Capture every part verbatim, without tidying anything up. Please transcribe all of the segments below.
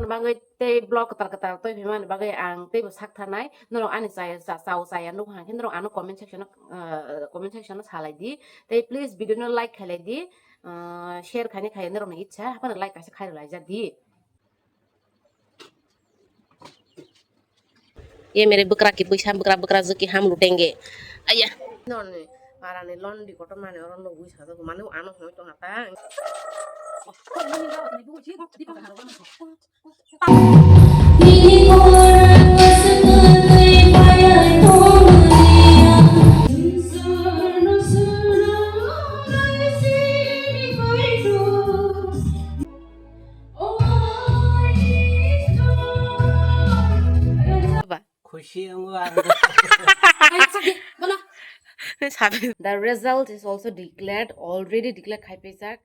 Bagwi tei vlog kwtal kwtal twi phaimani bagwi ang teibo sak tharnai. Norok ani chaya, cha-, chao chaya nukha hwnkhe norok ano comment section o, ah, comment section o salai di. Tei please video no like khailai di, ah, share khaini khai norokni ichha, haphano like kaisa khairok laijak di. Ye mere bwkra ki puisa, bwkra bwkra jwk ki ham lutenge. Aya. Noni parani londi kotor mani oro nugwi sajak mani ano hoi tong hata. Ba. Khushi wngo ang. Sabi. The result is also declared, already declared khai phaijak.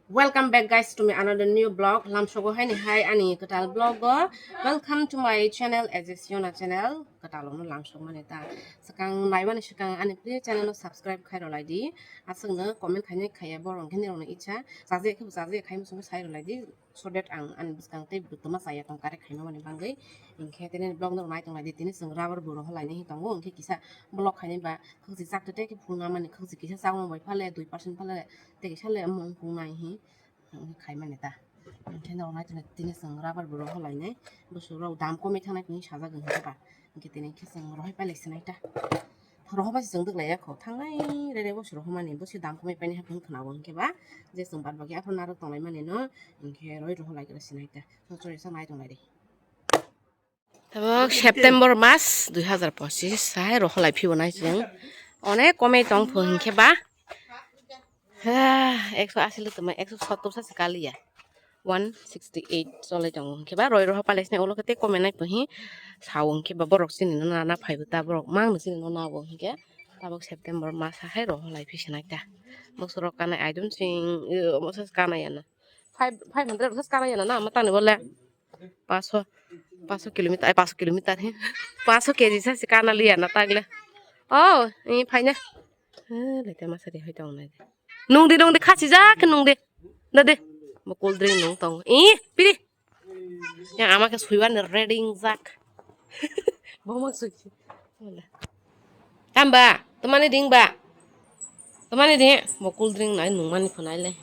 Welcome back guys to my another new vlog. Lamsogo haini hai ani kwtal vlog o. Welcome to my channel, S J Siona channel. Kwtal ono lamsok mani ta. Swkang naimani swkang ani please channel no subscribe khai rwlai di. Aswk no comment khaini khaiya borok hwnwi rokni icha. Chajakhe bo chajakhe khai muchungo sai rwlai di. So that ang ani bwskang tei bwtwma chaya tong kare khaima mani bagwi. Hinkhe tini vlog no nai tong lai di, tini chwng rubber buro halai nai tongo, hinkhe kisa vlog khaini ba khwchwk chak tei khe phunukna mani khwchwk kisa chakma bai phale dui percent phale tei kisa le mung phunuknai hi khaimani ta. Hinkhe norok nai tong lai tini chwng rubber buro halai nai bwswk rok dam komwi thangnai hinwi sajak hinkhe ba. Hinkhe tini khe chwng rohor pai lai sinai ta. Rohor bai se chwng dwk lai ya kho. Thangnai rere bo se rohor mani bo se dam komwi paini haphang khna bo hinkhe ba. Je chwng bad bagi aphano narwk tong lai mani no hinkhe roi rohor lai gra sinai ta. Chwng chwng sa nai tong lai di. Tabok September mas dui hazar pochis hai rohor lai phibo nai chwng. Onek komwi tong pho hinkhe ba. Ha, ekso asi le tongma, ekso sottor sa se kaliya. One sixty eight chole tongo. Hinkhe ba roi roha palaisni ulo khe tei kome nai phi sao hinkhe ba borok chini no nana phaibo ta borok mang no chini no nabo hinkhe tabok September mas hai roha lai phi sinai ta. Bosoro kanai I don't think, uh, mosas kanai ya na. Five, five hundred rok kanai ya na, na matani bole. Paso, paso kilometer, ai paso kilometer he. Paso K G sa se kana liya na tagle. Oh, i phaina. Eh, lete masa de hoito nai. Nungdi, nungdi, khasi ja khe nungdi. Dade. Bo cold drink nung tong. Ih, piri. Yang ama khe suiwan ready jak. Bo mak sui. Wala. Tamba, tomani ding ba. Tomani ding. Bo cold drink nai nung mani phunai le.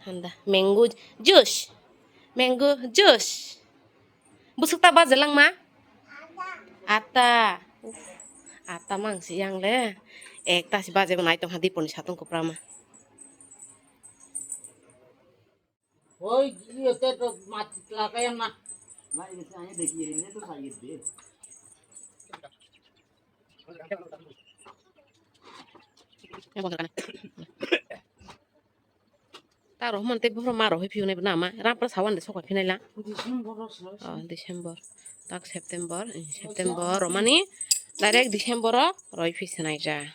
Handa. Mango juice. Mango juice. Busuk ta baje langma? Ata. Ata mang si yang le. Ekta si baje bo nai tong ha diponi satung kopra ma. Oi, iyo te to mat lakaya ma. Ma ini saya de kiri ne to saya de. Yang bangkar kana. Ta rohman te buphro ma rohoi phiyo nai na ma. Rampra sawan de sokoi phinai la. December ro sa. Oh, December. Tak September, eh, September romani direct December ro roi phi sinai ja.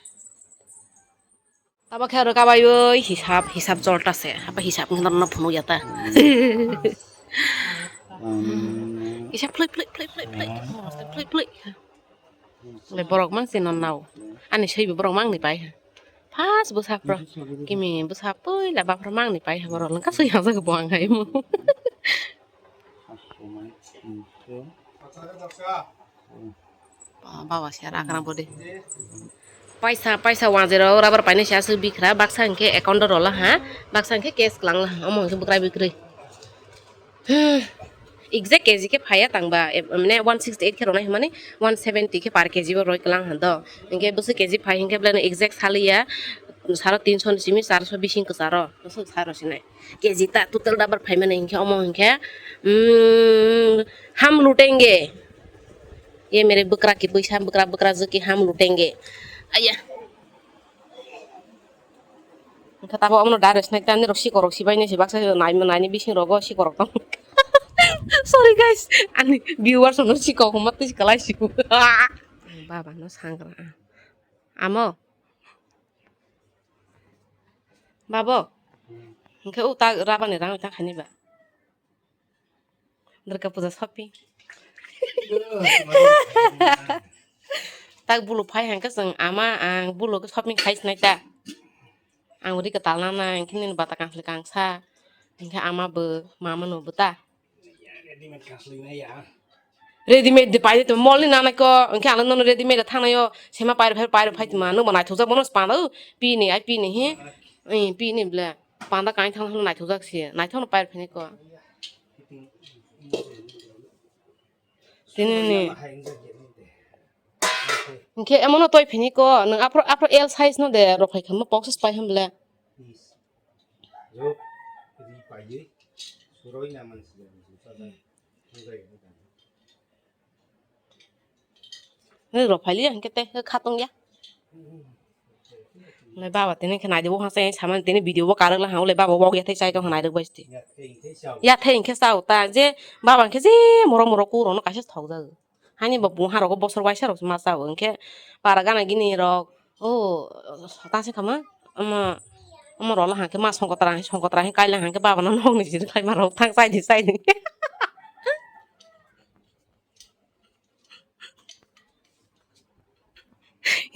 Tabo khe aro kabai oi hisab, hisab jolta se. Apa hisab ngi norno phunu ya ta. Hisab ploi, ploi, ploi, ploi, ploi. Ploi, ploi. Le borok mang si non nao. Ani seibo borok mang ni pai. Pas bwsa pro. Kimi bwsa pui la bapro mang ni pai borok. Lengka sui hajak bo ang hai mo. Ba-, bawa se rakrang bodi. Paisa, paisa wanjero rubber paine se aswk bikra, baksa hwnkhe account o rola ha, baksa hwnkhe cash kwlang la ha, omo hwnkhe bwkrai bwkrwi. Hmm. Exact K G khe phaiya tangba, e, mane one sixty eight khe ronai hwnmani one seventy khe per K G bo roi kwlang ha do. Hwnkhe bwswk K G phai hwnkhe belai no exact saliya, saro tinso ni simi charso bising kwcharo, bwswk saro sinai. K G ta total dabar phaimani hinkhe omo hinkhe, mm, ham lutenge. Ye mere bwkra ki puisa, bwkra, bwkra jwk ki ham lutenge. Aya. Hinkhe tabo omono direct sinai tani rok sikorok sibaini se baksa nai, naini bising rogo sikorok tong. Sorry guys, ani viewers no sikok homa twi kwlai sibu. Baba no sangra. Amo. Babo, hwnkhe o ta rabani rang ta khaini ba? Durga puja shopping. Tak bulu phai hwnkhe chwng ama ang bulu shopping khai sinai ta. Ang ri kwtal na na, hwnkhe nini bata kansli kangsa. Hwnkhe ama bo, mama no bo ta. Readymade de paide to mol ni nanai ko, hwnkhe ang nono readymade thangnaio, sema pairo phai, pairo phai tuma, nwng bo naithokjak bono panda, pini, ai pini he, eh, pini ble, panda kain thang thang naithokjak se, naithok no pairo phai ko. Tini ni. Hwnkhe emono toi phai ko, nwng aphro, aphro L size no de rok phai kha, mo box size pai hwn ble. Jok, ri paiwi, suroi na man sida, sida, sida. Nai rok phaili hwnkhe tei khatung ya. Nai baba tini khe naidi bo hangsa yang saman tini video bo karwk la hang ulai baba wok ya thai chai tong nai rwk bai sti. Ya thai hwnkhe chao ta je baba hwnkhe je morok morok ku rok no kaisa thok jak. Hani bo bung harok bosor waisa rok ma chao hwnkhe para gana gini rok o ta se khama ama ama rok la hangkhe ma songkotra songkotra hwnkhe kaila hangkhe baba no nok ni jiri khai ma rok thang chai di chai di.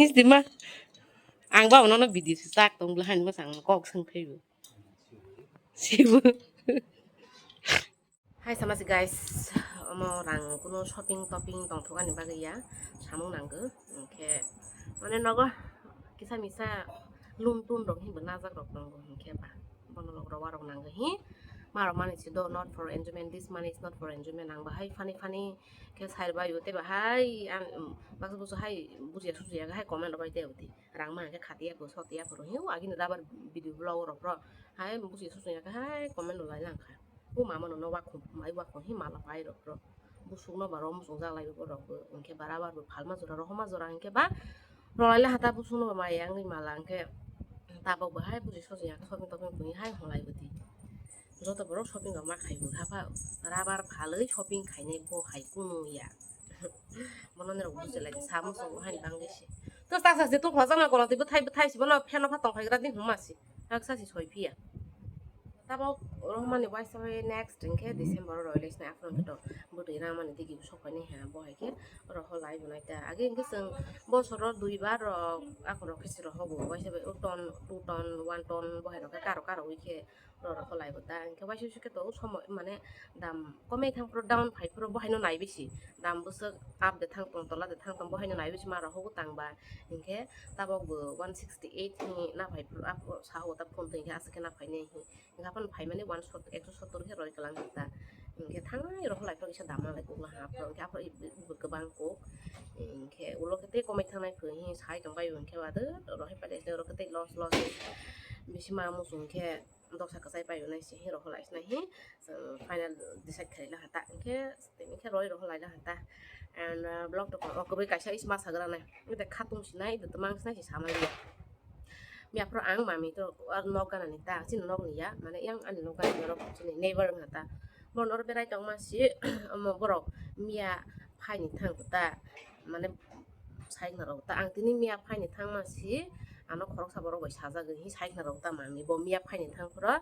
Hisdi ma. Ang ba nono video se chak tong bla hani ma sang kok sung phaibo. Sibo. Hai sama si guys, omo rang kuno shopping topping tong thok ani bagwi ya. Samung nanggo. Hwnkhe mane nogo kisa misa lun tun rok hinbo najak rok tongo hwnkhe ba. Bono rok rowa rok nanggo hi. Ma rok mani si do not for enjoyment. This money is not for enjoyment. Ang bahai funny funny khe sai rwbaio tei bahai ang, um, baksa buksa hai bujiya sujiya hai comment rwbai tei udi rang ma hwnkhe khatiya kho sotiya kho rw hi o agini rubber video vlog rok rw hai bujiya sujiya khe hai comment rwlai lang kha o mama no wakhum mai wakhum hi mala pai rok rw busuk no ba rw muchung jak lai bo rok bo hwnkhe ba rubber bo phalma jora rohorma jora hwnkhe ba rwlai la hata busuk no ba mai yang ni mala hwnkhe tabok bahai bujiya sujiya khe shopping topping twi hai hwnlai bwdi. Joto borok shopping rok ma khai bo hapha rubber phalwi shopping khainai bo hai kunu ya. Bono norok bujilai di samung song hai bangwi se. To ta sa je to khwajak na kola twi bwthai bwthai se bono fan no pha tong khai gra di huma se. Haksa se soi phiya. Tabok romani waisa bai next hwnkhe December o roi lai sinai aphuru hwnkhe to bwtwi rang mani tigi sok pai nai ha bo hai khe oro ho lai bo nai ta. Age hwnkhe chwng bosoro dui bar rok akhoro khe se rohogo waisa bai o ton two ton one ton bo hai rok khe karo karo wi khe. Roro kholai bo ta hwnkhe waisa waisa khe to somo mane dam komei thang phuru down phai phuru bo haino nai bisi dam bwswk up de thang tong tola de thang tong bo haino nai bisi ma rok hobo tang ba hwnkhe tabok bo one sixty eight ni na phai phuru up sa o ta phone twi hwnkhe aswk khe na phai nai hwnkhe aphano phai mani one sot ekso sottor khe roi kwlang ta hwnkhe thangnai rok kholai phuru kisa dam manlai kok la ha phuru hwnkhe aphuru kwbang kok hwnkhe ulo khe tei komei thangnai phuru hwnkhe sai tong bai hwnkhe ba de rok hai pai de rok khe tei los los bisi ma muchung khe. Dosa kwchai paio nai se hi rohor lai sinai hi, chwng final decide khlai laha ta hwnkhe, hwnkhe roi rohor lai laha ta. And, uh, vlog to o kwbui kaisa is ma sagra nai. Ede khatung sinai, ede twmang sinai se samani ya. Miya phuru ang mami to, ah, nok gana ni ta, chini nok ni ya, mane yang ani nok gana ni oro chini neighbor wngkha ta. Bon oro berai tongma si, omo borok miya phaini thang ta, mane, Saikna rok ta ang tini miya phaini thangma si ano khoroksa borok bai sajagwi hi saikna rok ta mami bo miya phaini thang phuru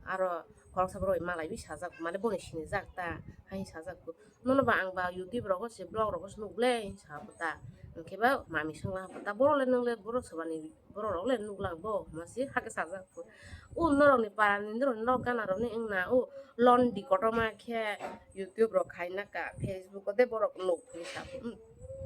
aro khoroksa borok bai malaiwi sajak mane boni sinijak ta hai sajak nono ba ang ba YouTube rogo se vlog rogo se nukle sa bo ta hwnkhe ba mami swngla ta borok le nwngle borok swbani borok rok le nuklang bo hwnma si hakhe sajak o norok ni para ni norok ni nok gana rok ni wngna o londi kotorma khe YouTube rok khaina ka Facebook o de borok nuk phuru sa.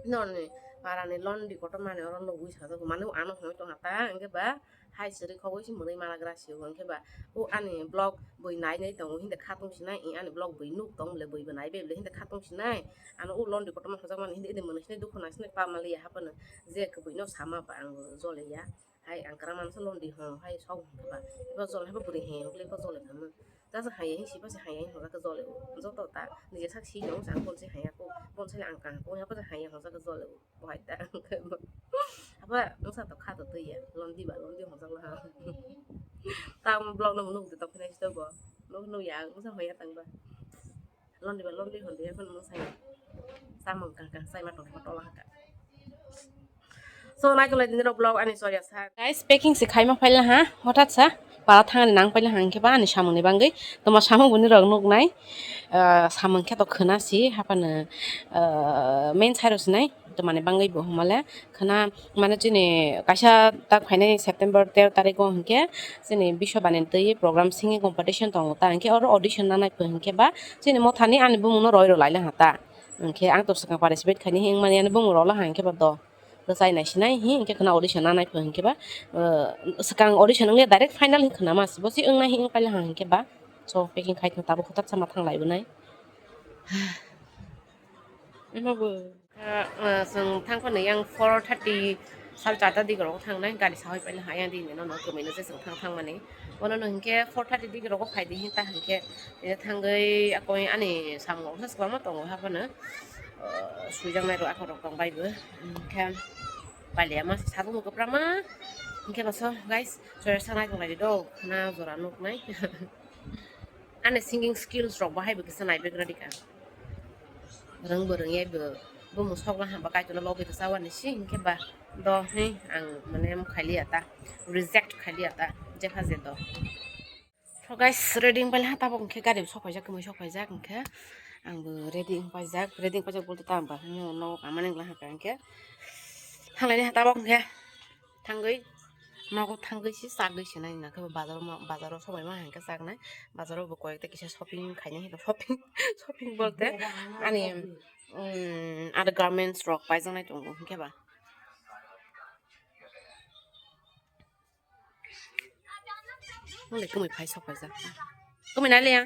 Norni parani londi kotormani oro nugwi sajak mani ano hoi tongkha ta hwnkhe ba hai siri khogwi se mwnwi managra se hwnkhe ba o ani vlog bui nai nai tongo hinde khatung sinai ani vlog bui nuk tong bole bui bo nai bai bole hinde khatung sinai ano o londi kotorma hwnjakmani hinde ede mwnwi sinai dukhu nai sinai pamaliya haphano je kwbwi no sama ba ang joliya hai ang kwrang mansa londi hwn hai sok hwnkhe ba ebo jol hai bo bwrwi he hwnkhe ebo jole khamu. Jasa haya hin sipa se haya hin hoja khe jole o. Joto ta nije sak si jong sa kon se haya ko kon se ang kang ko haya ko haya hoja khe jole o. Bohai ta. Apa masa to kha to twi ya. Londi ba londi hoja la ha. Ta mo vlog no nuk de to phai sto go. Nuk nuk ya masa hoya tang ba. Londi ba londi hondi ya kon masa ya. Samung kang kang sai ma to to la ka. So, naikolai dini rok vlog ani choli asa. Guys, packing se khaima phaila ha, hothat sa, para thangani nang phaila ha, hwnkhe ba ani samungni bangwi, toma samung boni rok nuknai, ah, samung khe to khwna si, haphano, ah, main side rok sinai, Tamani bangwi bo hwnmale khwna, mane chini kaisa tak phainai September tero tarikh o hinkhe chini Biswa Bani twi program singing competition tongo, ta hinkhe oro audition nanai pho hinkhe ba chini mothani ani bumungno roi rw lai laha ta. Hinkhe ang to swkang participate khaini, hinkhe mani ani bumung rw laha hinkhe ba do. Rwchai nai sinai hi hinkhe khwna audition nanai pho hinkhe ba, uh, swkang audition wngya direct final hi khwna ma si bo si wngnai hi wngpai laha hinkhe ba. So packing khai thang tabuk hwtak sama thang lai bwnai. Amo bo. Ah, ah, chwng thang phano yang four thirty, sal charta digrok thangnai, gari sahoi paina ha yang dini nono kwmwino je chwng thang thangmani. Bono no hinkhe four thirty digrok phai di hinta hinkhe, eh, thangwi akoi ani samung rok sa kwbangma tongo haphano, ah, swijaknai rok akhorok tong bai bo. Hinkhe pailiya ma sabung kwbangma. Hinkhe boso guys, chwrai sanai tong lai do, khwna jora nuknai. Ani singing skills rok bahai bo kisa naibegra dika. Rwng bo rwngya bo, bumung sok laham ba kaitorno logi rwchawani si hinkhe ba do hi ang mane khailiya ta, reject khailiya ta, jepha je do. So guys, ready wngpai laha tabok hinkhe gari sok paijak, kwmwi sok paijak hinkhe ang bo ready wngpaijak, ready wngpaijak bolte ta ang ba nogo kamani wngla hinkhe thanglaini ha tabok hinkhe. Thangwi nogo thangwi si chagwi se nai na khe bazar ma, bazar o sobai ma hinkhe chaknai bazar o bo koi ekta kisa shopping khainai hinkhe shopping shopping bolte ani, um, under garments rok paijaknai tongo hinkhe ba. Nole kwmwi phai sok paijak. Kwmwi nai le ya.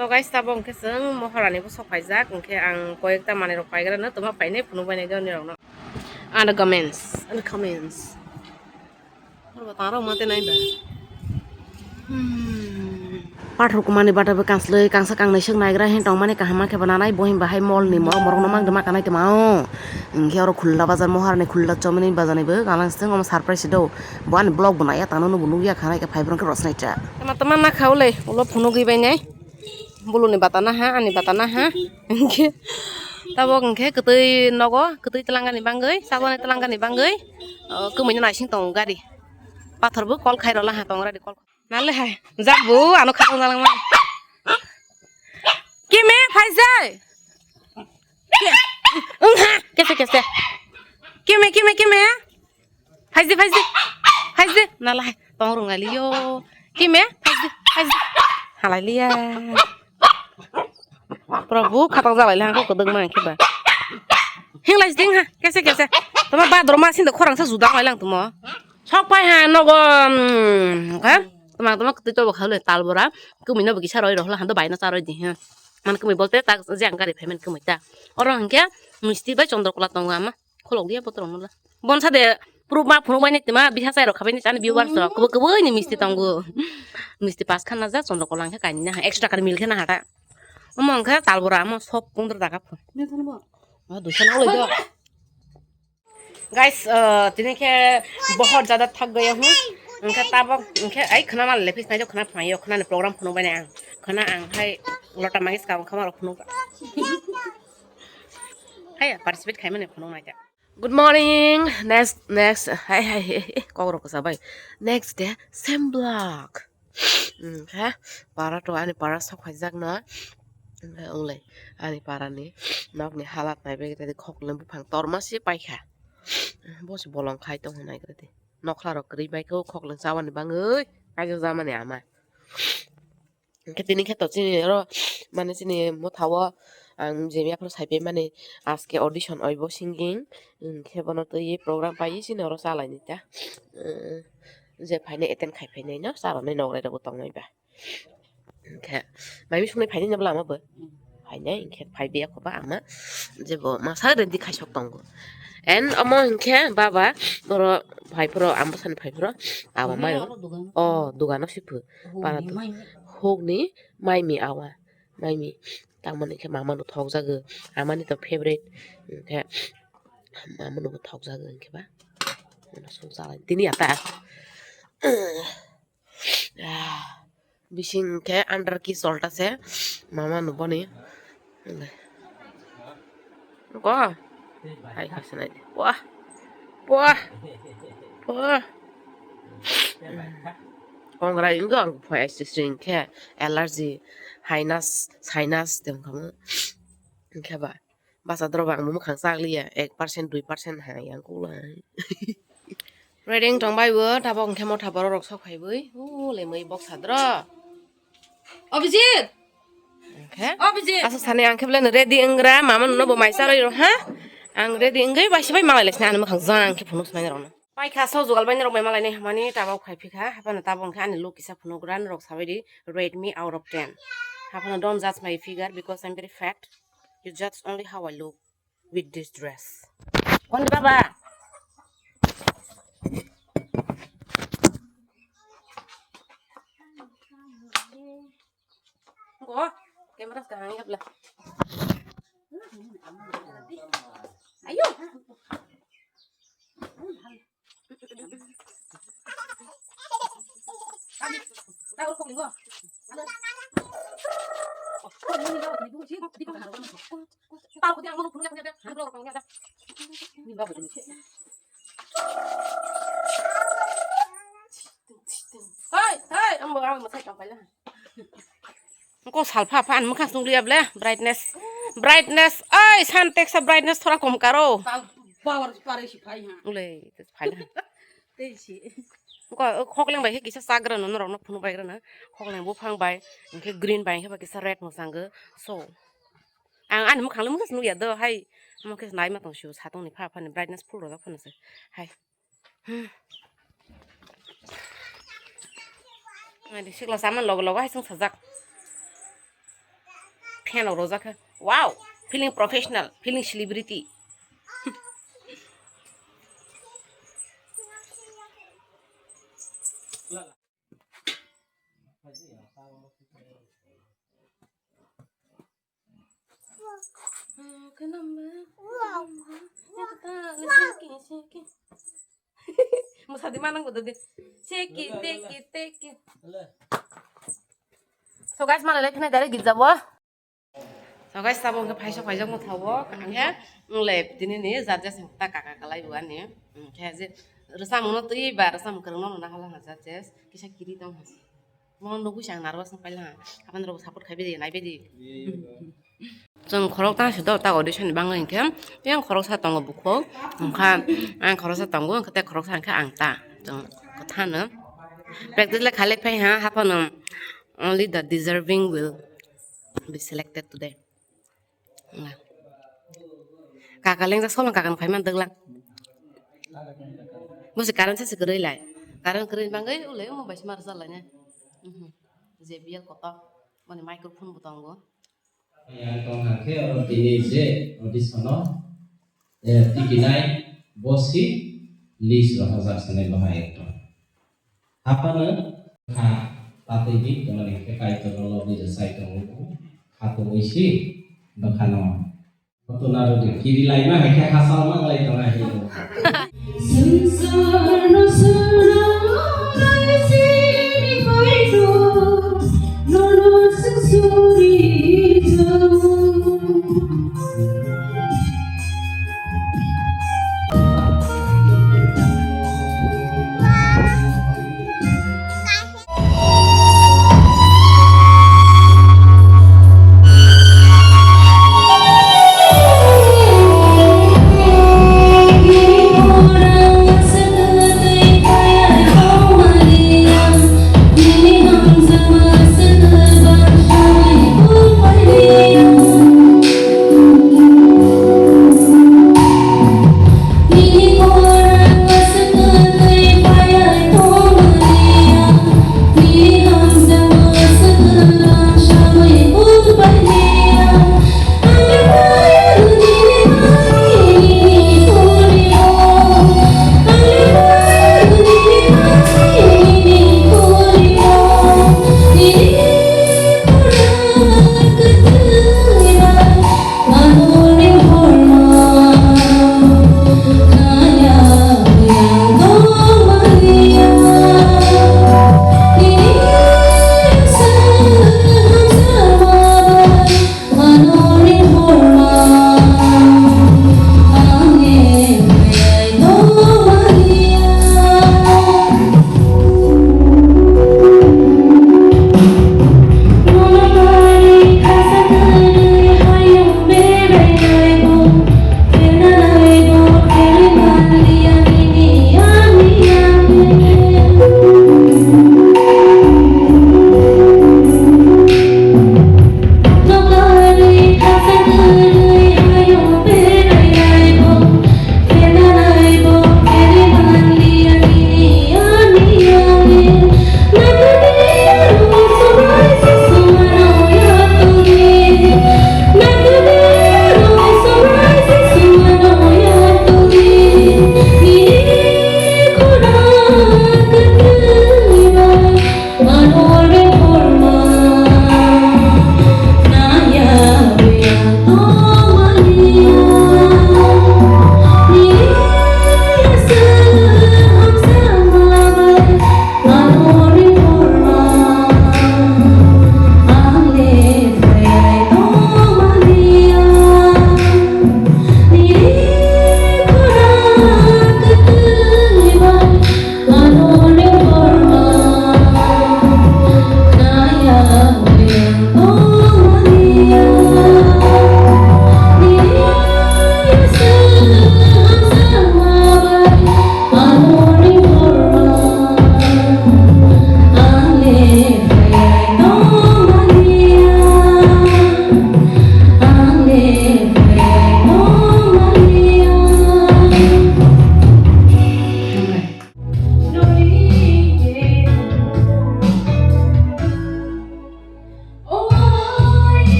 So guys, tabok hinkhe chwng Mohorani bo sok paijak, hinkhe ang koyekta manwi rok paigra no toma painai phunuk bai nai de oni rok no. Undergarments, undergarments. Hor ba taro mate nai ba. Hmm. Pathor kumani bata bo kansloi kangsa kangnai swk naigra hin tongmani kaham ma khe bo nanai bo hin bahai mall ni morok morok no mang de ma kanai tongma o. Hinkhe oro Khulla bazar Mohorani Khulla chomini bazar ni bo galang siteng omo surprise do. Bo ani vlog bo naiya tangno no bo nukya khanai khe phai borok khe rosnai cha. Tama tama nakha ulai ulo phunugwi bai nai. Buluni bata naha, ani bata naha. Hinkhe tabok hinkhe kwtwi nogo, kwtwi twlangani bangwi, chabani twlangani bangwi, o, kwmwino naising tongo gari. Pathor bo call khai rwla ha tongo ready call. Nale hai, jak bo ano khatang jalangma. Kime phaisai? Ke, wngha, kese kese. Kime, kime, kime? Phaisdi, phaisdi, phaisdi. Nalai, tong rung lai liyo. Kime, phaisdi, phaisdi. Halai liya. Prabhu, khatang jalai lang ko kodok mang khe ba. Hing lai sding ha, kese kese. Toma ba droma sin do khorang sa judang lai lang tumo. Sok pai ha nogo, mm, ha? Toma toma kti to bo khale tal bora. Kumi no bo kisa roi rohla han do bai no charoi di ha. Man kumi bolte tak je ang gari payment kumi ta. Oro hingke misti bai chondro kola tongo ama. Kholok liya botol rok no la. Bonsa de proof ma phunuk bai ni tima biha chai rok khabai ni chani viewers rok kubu kubu ni misti tongo. Misti pas khan na ja chondro kolang khe kaini na ha extra kar mil khe na hata. Omo wngkha tal bora omo sop pondro taka pho. Ni thani bo. Ah, duisa na ulai do. Guys, uh, tini khe bohor jada thak gaya hu. Wngkha tabok wngkhe ai khna mal le phis nai khna phai khna ni program phunuk bai ni ang. Khna ang hai lota mangis ka wngkha mal phunuk. Hai participate khai mani phunuk nai. Good morning. Next, next. Hai, hai, hai, hai. Kok rok kwsa bai. Next day, same vlog. Wngkhe para to ani para sok phaijak no. Wngkhe onglai ani para ni nok ni halat nai bai khe khok lembu phang torma se paikha. Bo se bolong khai tong nai khe nokhla rok kwrwi bai khe khok leng chabani bangwi kaijak jamani ama. Hingke tini khe to chini oro mane chini motha o ang jemia phano sai phaimani aske audition oi bo singing hingke bono twi program pai chini oro chalai ni ta je phainai attend khai phainai no cha rwnai nokrai rok bo tong nai ba hingke mai misung nai phainai no bwla ma bo phainai hingke phai biya kho ba ama je bo masa ready khai sok tongo and omo hingke baba oro phai phuru ang bwsani phai phuru awa mai o dogano si phu. Para to hokni maimi awa maimi tangmani khe mama no thokjago amani to favorite hwnkhe mama no bo thokjago hwnkhe ba songchalai tini ata bising khe under ki cholta se mama no boni. Ko. Hai, hai, sanai. Wah. Wah. Wah. Kongrai wngkha ang phai sisri hinkhe allergy, sinus, sinus tongkhamu. Hinkhe ba basa drop ang mukhang chakliya ek percent dui percent hai ang kula. Ready tongbai bo tabok hinkhe motha borok rok sok phaiwi. O lemui boksa dro. Abhijit! Hinkhe? Abhijit! Aswk sani ang khe belai no ready wngra, mama no bo mai charwi rw ha? Ang ready wngwi bai se bai malai lai sini ani mukhang jang khe phunuk swmai rw no. Paikha sok jugal bai norok bai malai nai hwnmani tabok phai phikha, haphano tabok hinkhe ani look kisa phunukgra norok sabaidi rate me out of ten. Haphano don't judge my figure because I'm very fat. You judge only how I look with this dress. Kondi baba? Go, camera kahang ya bla. Ayo. Hei, hei, ang bo, ang bo, sai tong paila. Ko salpha phan mukha sung liya ble, brightness. Brightness, oi, Suntex sa brightness thora kom karo. Power pare si phai ha. Ule, phai ha. Tei si. Ko khokleng bai kisa chagra no norok no phunu bai grana. Khokleng buphang bai, hinkhe green bai, hinkhe kisa red no sango. So, ang ani mukhang le mukha sung liya do, hai. Mukha nai ma tong siu, satong ni pha pha ni brightness full rojak phano se. Hai. Hmm. Naidi sikla saman logo logo hai chwng sajak. Fan rok rojak kha. Wow, feeling professional, feeling celebrity. Musadi manang bodo de. Seki, teki, teki. So guys, mana lekna dari gizabo. So guys, sabo ke phaisa phaijak mo thawo. Khe, ngle tini ni judges ta kaka kalai buani. Khe je rwchapmung no twi ba rwchapmung kwrwngno rwna hala judges. Kisa kiri tong. Mo nugwi sang nervous wng paila. Apan rok support khai bidi, nai bidi. Chwng khorok ta se do, ta audition ni bagwi hinkhe yang khoroksa tongo bukhuk. Wngkha ang khoroksa tongo, wngkha tei khoroksa hinkhe ang ta. Chwng kwthano practice le khalik phai ha, haphano only the deserving will be selected today. Kaka lengjak solang kaka no phai man dwglang. Busi current se kwrwi lai. Current kwrwi bagwi ulai omo bai se mar jalai ne. Mhm. J B L kotor. Boni microphone bo tongo. Yang tong hangke oro tini je audition no, eh, tikinai bosi list rohorjak sanai bahai ekdom. Haphano kha tatwi di, tongmani khe Kaitor no logi rwchai tongo, khatungwi si bwkhano. Tuna rwdi, kiri laima hai khe hachal manglai tong hai.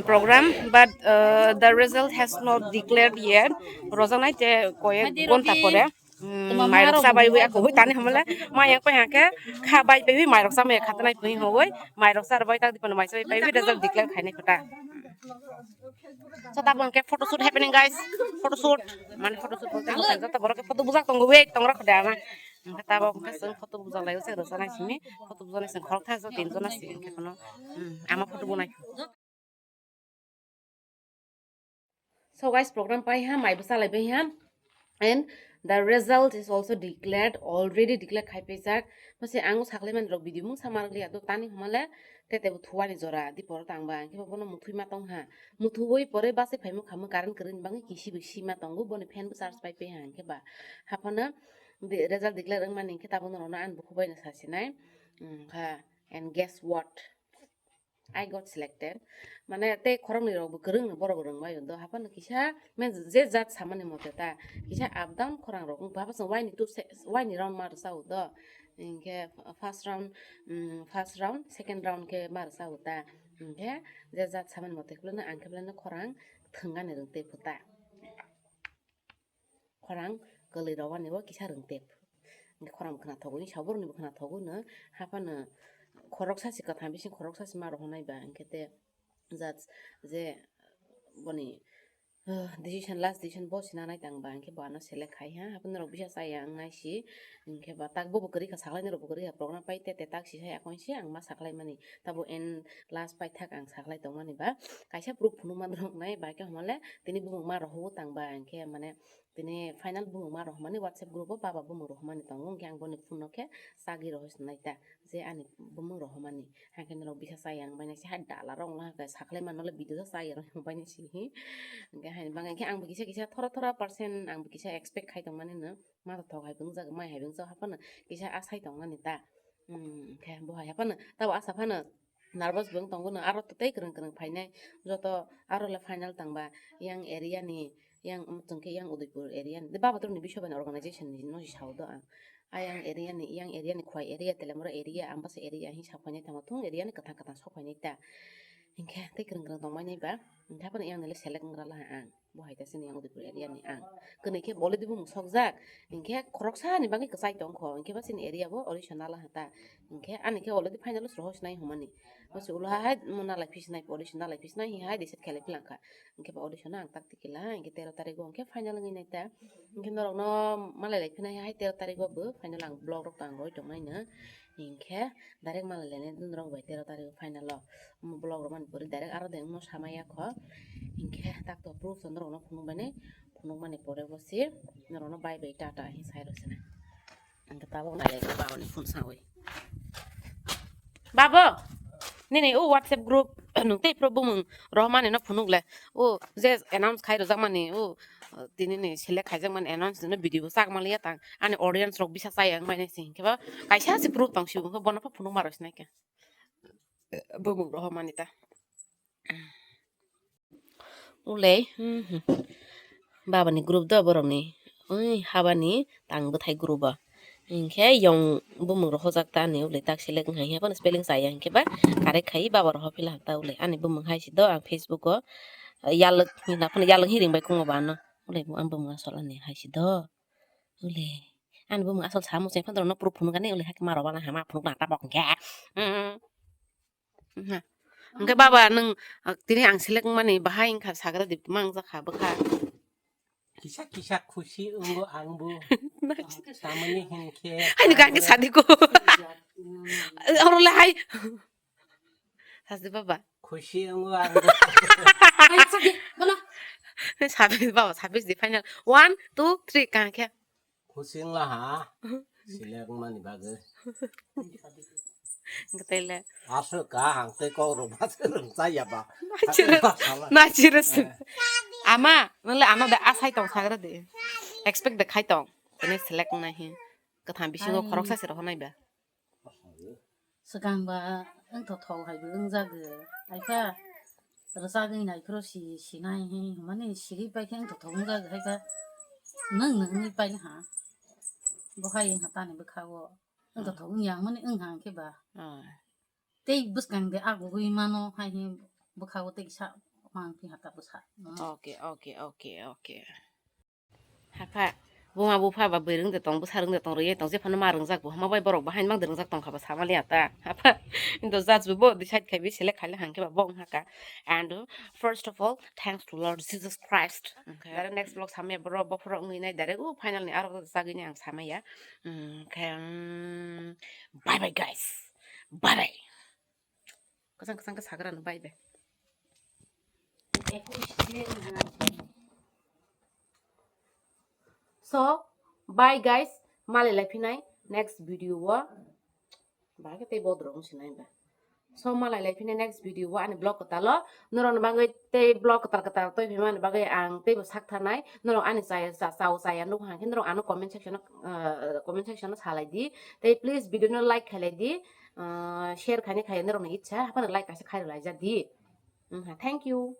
Program, but uh, the result has not declared yet. Rojaknai te koyek ghonta pore. Mm, mairok chabai wi ako hui tani hamle ma yang pai hake kha bai pai wi mairok chamai khatanai pui hoi mairok char bai tak dipano mai chabai pai wi result declare khainai kota. So tabuk hwnkhe photoshoot happening, guys. Photoshoot, mane photoshoot bolte joto borok khe photo bujak tongo, wait tongrok kho de ama. Hwnkhe tabuk hwnkhe chwng photo bujak lai se rwchana simi, photo bujak nai chwng khorok thang so tin jona si hwnkhe kono, hmm, ama photo bunai. So guys, program pai ha, mai bwsa lai bai ha. And the result is also declared, already declared khai paijak. Mase ang saklai man rok video mung sama rok liya do tani humale tete bo thuani jora di poro tang ba. Hwnkhe bono muthui ma tong ha. Muthui pore base phaimo khamo current kwrwini bangwi kisi bo sima tongo, boni fan bo charge pai pai ha hwnkhe ba. Haphano de-, result declare wng mani hwnkhe tabuk norokno ani bukhuk bai no sasinai. Wngkha. And guess what? I got selected. Mane tei khoroknwi rok bo kwrwng no borok rwng bai do. Haphano kisa men je jat samani mote ta kisa up down khorang rok wngkha. Haphano waini two se-, waini round ma rwchao do. Hinkhe first round, mm, first round, second round khe ma rwchao ta. Hinkhe je jat samani mote khe belai no ang khe belai no khorang thwngani rwng tei phuta. Khorang kwlwi rwani bo kisa rwng tep. Hinkhe khorang khna thogwi, saborni bo khna thogwi no, haphano khoroksa si kwthang bising khoroksa si ma rohornai ba, hinkhe te judge je boni, ah, decision, last decision bo si nanai tang ba, hinkhe bo ano select khai ha, haphano norok bisa chaya wngnai si, hinkhe ba tak bo bo kwrwi kha, saklainai rok bo kwrwi kha, program pai te te tak si hai akon si ang ma saklai mani, tabo en last paithak ang saklai tongmani ba, kaisa proof phunukma norok nai, bai khe hwnmale tini bumung ma rohorwi tang ba, hinkhe mane, tini final bumung ma rohormani WhatsApp group o baba bumung rohormani tongo, hwnkhe ang boni phone no khe chagwi rohornai ta je ani bumung rohormani. Hwnkhe norok bisa chaya wng bai nai se hai dala rok wng khe saklai mano le video o chaya rok wng bai nai se hi. Hwnkhe haini bagwi khe ang bo kisa kisa thora thora percent ang bo kisa expect khai tongmani no, ma thok hai bo wngjak, mai hai bo wngjak, haphano kisa asai tongmani ta. Hmm, hwnkhe bo hai haphano tabo asa phano nervous bo wng tongo no, aro tei kwrwng kwrwng phainai, joto aro le final tangba yang area ni, yang, um, chwng khe yang Udaipur area ni, de baba torni biswa bai ni organization ni no si sao do ang. A yang area ni, yang area ni Khowai area, Telemura area, Ambasa area hin sa phainai tamo thung area ni kwthang kwthang sok phainai ta. Hinkhe tei kwrwng kwrwng tong mai nai ba, hinkhe haphano yang ni le select wng gra la ang. Bo hai ta chini yang Udaipur area ni ang. Kwnwi khe bo already bumung sokjak. Hinkhe khoroksa ni bagwi kwchai tong kho. Hinkhe ba chini area bo audition nala ha ta. Hinkhe ani khe already final o rohor sinai humani. Bo se ulo ha hai mo nalai phi sinai, audition nalai phi sinai, hi hai decide khe lai phi lang kha. Hinkhe ba audition no ang tak tiki la, hinkhe tero tarik o hinkhe final wngwi nai ta. Hinkhe norok no malai lai phi nai hai tero tarik o bo final ang vlog rok tang roi tong nai no. Hinkhe direct malai lainai norok bai tero tarik o final o. Omo vlog rok mani pore direct aro de wngno sama ya kho. Hinkhe tak to proof to norok no phunuk bai nai, phunuk mani pore bo se norok no bye bye tata hin sai rw sinai. Ang tabuk nai lai kha baba ni phone sawi. Babo, nini o WhatsApp group nung tei pro bumung rohormani no phunuk le. O je announce khai rwjak mani o, tini ni select khaijak mani announce no video bo chak maliya tang. Ani audience rok bisa chaya wng bai nai se hinkhe ba kaisa se proof tong si bo bono pho phunuk ma rw sinai khe. Bumung rohormani ta. Ulei, hmm, hmm. Baba ni group do borok ni. Ui, haba ni tang bwthai group o. Hinkhe yong bumung rohorjak ta ani ulei tak select wng hai haphano spelling chaya hinkhe ba correct khai baba rohor phi la ta ulei. Ani bumung hai si do ang Facebook o yalwk hinwi naphano yalwk hinwi ring bai kungo ba ano. Ulei bo ang bumung asol ani hai si do. Ulei. Ani bumung asol sa muchung phano norok no proof phunuk ani ulei hakhe ma rwbana hama phunuk na tabok hinkhe. Hmm. Hwnkhe baba nwng, ah, tini ang select wngmani bahai wngkha sagra di mang jakha bwkha. Kisa kisa khusi wngo angbo. Samani hinkhe. Haino kangkhe sadiko. Oro le hai. Sadi baba. Khusi wngo angbo. Hai, sadi, bola. Sabis baba, sabis di final. One, two, three, kangkhe. Khusi wngla ha. Select wngmani bagwi. Gotele. Aswk ka hang tei kok rok ba se rwng cha ya ba. Nachire, nachire se. Eh. Ama, nole ano de asai tong sagra de. Expect de khai tong. Tini select wngnai hi. Katham bisingo khoroksa se rohornai ba. Swkang ba wngthothok hai bo wngjago, hai kha rwchagwi nai phuru si, sinai hi hwnmani sigwi pai khe wngthothok wngjago, hai kha nwng nwng wngwi pai ha, bo hai wngkha tani bwkha o wngthothok wngya hwnmani wngha hwnkhe ba. Ah. Tei bwskang de agugwi mano hai hi bwkha o tei kisa Mang phi hata bwsa. Okay, okay, okay, okay. Hapha, buma bupha ba bwrwng de tong, bwsa rwng de tong, rwye tong, jephano ma rwngjak bo, hama bai borok bahai mang de rwngjak tong kha ba sama liya ta. Hapha, into judge bo, bo decide khai bi select khai le hang khe ba bo wng haka. And, uh, first of all, thanks to Lord Jesus Christ. Okay. Direct next vlog samya bro, bophoro wngwi nai direct, uh, final ni aro jagwi ni ang samaya. Mm, khe, mm, bye bye guys. Bye bye. Kwchang kwchang khe sagra no bye bye. So, bye guys, malai lai phinai next video o. Ba khe tei bodrok wng sinai ba. So, malai lai phinai next video o ani vlog kwtalo. Norok ni bagwi tei vlog kwtal kwtal toi phaimani bagwi ang teibo sak tharnai. Norok ani chaya, cha-, chao chaya nuk hang khe norok ano comment section o, uh, comment section o salai di. Tei please video no like khailai di. Uh, share khaini khai norok ni ichha. Haphano like kaisa khai rwlai ja di. Wngkha. Thank you.